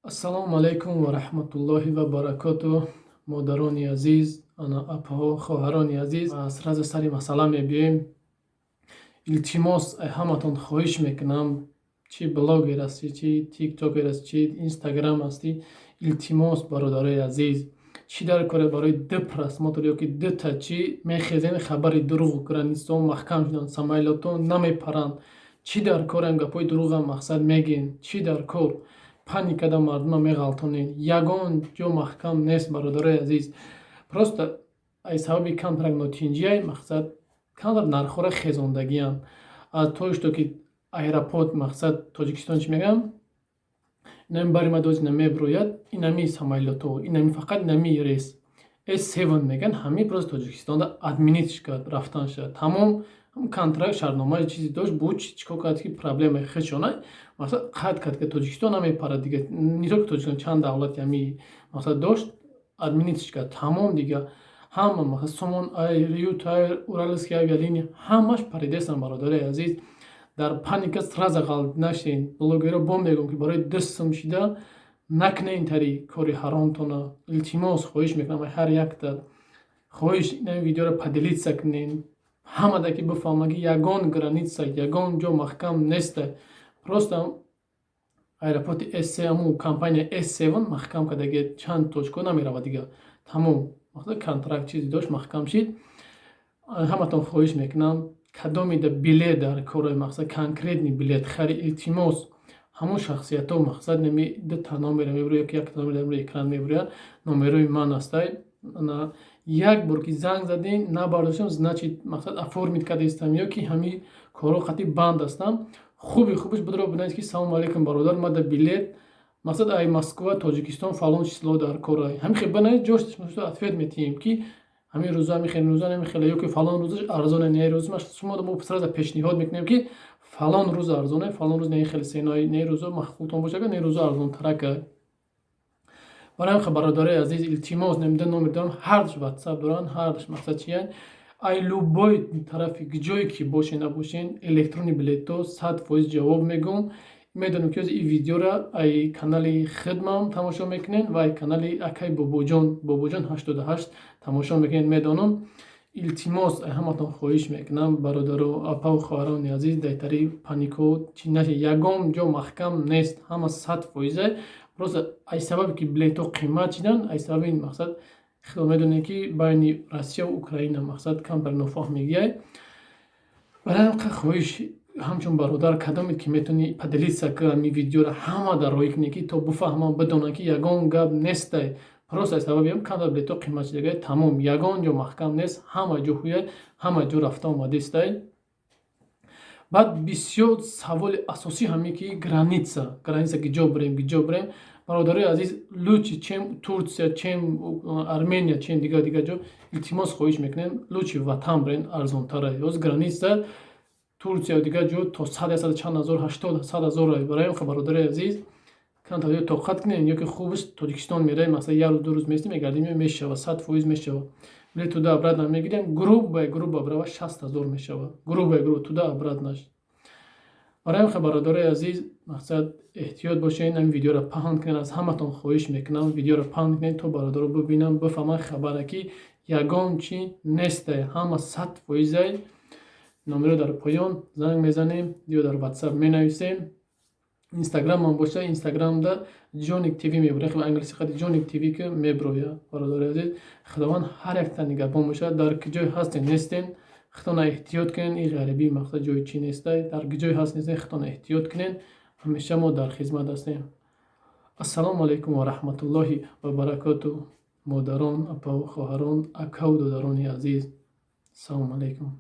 Ассалому алайкум ва раҳматуллоҳи ва баракоту. Модарони азиз, ана апаҳо, хоҳарони азиз, сразу сари масъала мебиёем. Илтимос, ҳаматон хоҳиш мекунам, чӣ блогер ҳастӣ, чӣ тиктокер ҳастӣ, чӣ инстаграм ҳастӣ, илтимос, бародарои азиз, чӣ дар коре барои ду просмотр ё ки дута чӣ мехезен, хабари дурӯғ, границаҳо маҳкам шуданд, самолётҳо намепаранд. Чӣ дар корам гапҳои дурӯғам мақсад мегӯен? Чӣ дар кор паникада мардума меғалтонед? Ягон ҷо маҳкам нест, бародарои азиз. Просто ай сабаби камтарак нотинҷиай, мақсад, камтар нархҳоро хезондагианд. То что ки аэропорт, мақсад, Тоҷикистон, чӣ мегӯям, инами бари ма дозина мебирояд, инами самолётҳо, инами фақат инами рейс S7 мегӯянд, ҳамин просто Тоҷикистонда отменить кард рафтан шуд, тамом. Контракт, шартномаи чизе дошт буд, чӣ кор кард, ки проблемаи худшона, мақсад, қатъ кард, ки Тоҷикистон намепарад дига. Не только Тоҷикистон, чанд давлати ҳами, мақсад, дошт, отменить кард, тамом. Дига ҳама, мақсад, Сомон Айр, Ютайр, Уральские авиалинии ҳамаш паридестанд. Бародари азиз, дар паника сразу ғалт нашен. Блогеро бо мегӯм, ки барои 2 сум шида накунед тари кори ҳаромтона. Илтимос, хоҳиш мекунам, ҳар якта хоҳиш, ин видеоро поделиться кунед, ҳамада ки бифаҳманд, ки ягон граница, ягон ҷо маҳкам неста. Просто аэропорти S аму компания S7 маҳкам кардаги, чанд точка намеравад дига, тамом. Контракт чизе дошт, маҳкам шид. Ҳаматон хоҳиш мекунам, кадомида билет дар кори, мақсад, конкретный билет хари, илтимос, ҳамон шахсиятҳо, мақсад, неми дута номера мебирояд ёки якта номер дар экран мебирояд, номерои ман астай. Як бор ки занг задем, набардоштам, значит, мақсад, оформить кардаистам ё ки ҳами корҳо қатъи банд ҳастам. Хуби хубиш будро бинавис, ки салому алайкум, бародар, мада билет, мақсад, ай Москва Тоҷикистон фалон число дар кор, ҳамин хел бинавис, ҷош ответ метиҳем, ки ҳамин рӯза, ҳамин хел рӯза, ҳамин хеле ё ки фалон рӯзаш арзоне, не рӯз. Шумо мо сразу пешниҳод мекунем, ки фалон рӯз арзоне, фалон рӯз не хеле сенои, не рӯзо махлутон бошад, не рӯзо арзонтарака. Барои ҳам, бародарои азиз, илтимос, намида номер дорам, ҳардуш ватсап доранд, ҳардуш, мақсад, чиянд, ай любой тарафи ҷое ки бошен, набошен, электронный билетҳо 100% ҷавоб мегӯм. Медонем, ки ин видеоро ай канали хидмам тамошо мекунед ва ай канали акай Бобоҷон, Бобоҷон 88 тамошо мекунед, медонам. Илтимос, ай ҳаматон хоҳиш мекунам, бародаро, апаву хоҳарони азиз, дар тари панико чӣ наша. Ягон ҷо маҳкам нест, ҳама 100%. Просто ай сабабе ки билетҳо қимат шиданд, ай сабаби ин, мақсад, хело медонем, ки байни Россияву Украина, мақсад, камтар нофаҳмигиай. Барои ҳам хоҳиш, ҳамчун бародар, кадоме ки метавонӣ, поделиться ка ҳамин видеоро, ҳама дар роҳӣ кунӣ, ки то бифаҳманд, бидонанд, ки ягон гап нестай. Просто ай сабаби ҳам камтар билетҳо қимат шидагай, тамом. Ягон ҷо маҳкам нест, ҳама ҷо ҳуяй, ҳама ҷо рафта омадистай. Баъд бисёр саволи асосӣ ҳаме, ки граница, граница киҷо бирем, киҷо бирем? Бародарои азиз, лучше чем Турция, чем Армения, чем дигар дигар ҷо, илтимос, хоҳиш мекунем, лучше ватан бирен, арзонтара. Ҳоз граница Турция дигар ҷо то сад, яксаду чанд ҳазор, 80, 100 ҳазор. Барои ҳам, бародарои азиз, камтар ё тоқат кунем, ё ки хубаш Тоҷикистон меравем, масалан, як рӯз, 2 рӯз местем, мегардем, мешавад, 100% мешавад. Билет туда обратно мегирем, грубо грубо брава 60 000 мешавад, грубо грубо туда обратно ш. Барои ҳам, бародарои азиз, мақсад, эҳтиёт бошед, ҳамин видеоро паҳн кунед. Аз ҳаматон хоҳиш мекунам, видеоро паҳн кунед, то бародаро бибинанд, бифаҳманд хабара, ки ягон чӣ нестай, ҳама 100%-ай. Номеро дар поён, занг мезанем ё дар ватсап менависем. Инстаграмам боша, инстаграмда Ҷоник ТВ мебурад, англиси қади Ҷоник ТВ ки меброяд. Бародари азиз, Худованд ҳар якта нигаҳбон бошад. Дар куҷое ҳастен, нестен, худтона эҳтиёт кунед. Ин ғарибӣ, мақсад, ҷои чӣ нестай. Дар куҷое ҳаст, нестен, худтона эҳтиёт кунед. Ҳамеша мо дар хизмат ҳастем. Ассалому алайкум ва раҳматуллоҳи ва баракоту. Модарон, апаву хоҳарон, акаву додарони азиз, салому алайкум.